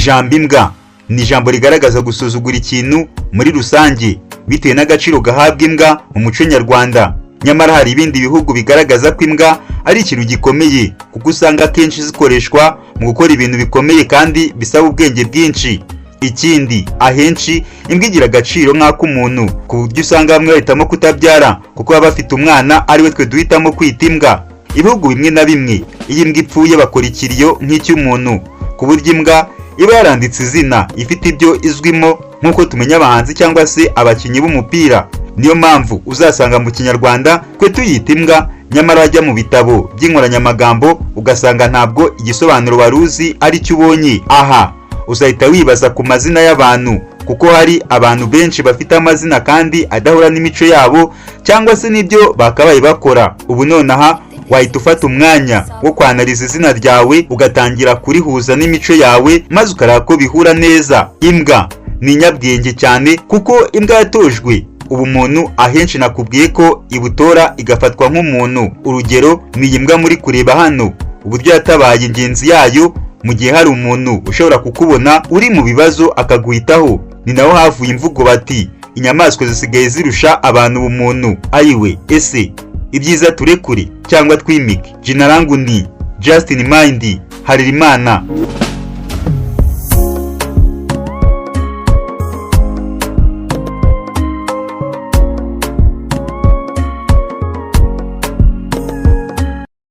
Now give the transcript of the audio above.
Ijambo imbwa ni ijambo rigaragaza gusuzugura ikintu muri rusange, bitewe n'agaciro gahabwa imbwa mu muco nyarwanda. Nyamara hari ibindi bihugu bigaragaza ko imbwa ari ikintu gikomeye, kuko usanga akenshi zikoreshwa mu gukora ibintu bikomeye kandi bisaba ubwenge bwinshi. Ikindi, ahenshi imbwa igira agaciro nk'ak'umuntu, ku buryo usanga bamwe bahitamo kutabyara kuko baba bafite umwana ariwe twe duhitamo kwita imbwa. Ibihugu bimwe na bimwe, iyo imbwa ipfuye bakora ikiriyo nk'icy'umuntu, ku buryo imbwa iba yaranditse izina, ifite ibyo izwimo, nk'uko tumenya abahanzi cyangwa se abakinnyi b'umupira. Niyo mpamvu uzasanga mu Kinyarwanda twe tuyita imbwa, nyamara wajya mu bitabo by'inkoranyamagambo ugasanga ntabwo igisobanuro wari uzi ari cyo ubonye. Aha uzahita wibaza ku mazina y'abantu, kuko hari abantu benshi bafite amazina kandi adahura n'imico yabo cyangwa se n'ibyo bakabaye bakora. Ubu nonaha wahita ufata umwanya wo kwanariza izina ryawe, ugatangira kurihuza n'imico yawe, maze ukareba ko bihura neza. Imbwa ni inyabwenge cyane, kuko imbwa yatojwe ubumuntu ahenshi nakubwiye ko ibutora igafatwa nk'umuntu. Urugero ni iyi mbwa muri kureba hano, uburyo yatabaye ingenzi yayo mu gihe hari umuntu ushobora kukubona uri mu bibazo akaguhitaho. Ni naho havuye imvugo bati: "Inyamaswa zisigaye zirusha abantu ubumuntu." Ayiwe, ese ibyiza turekure cyangwa twimike? Jina langu ni Justin Mind Harerimana.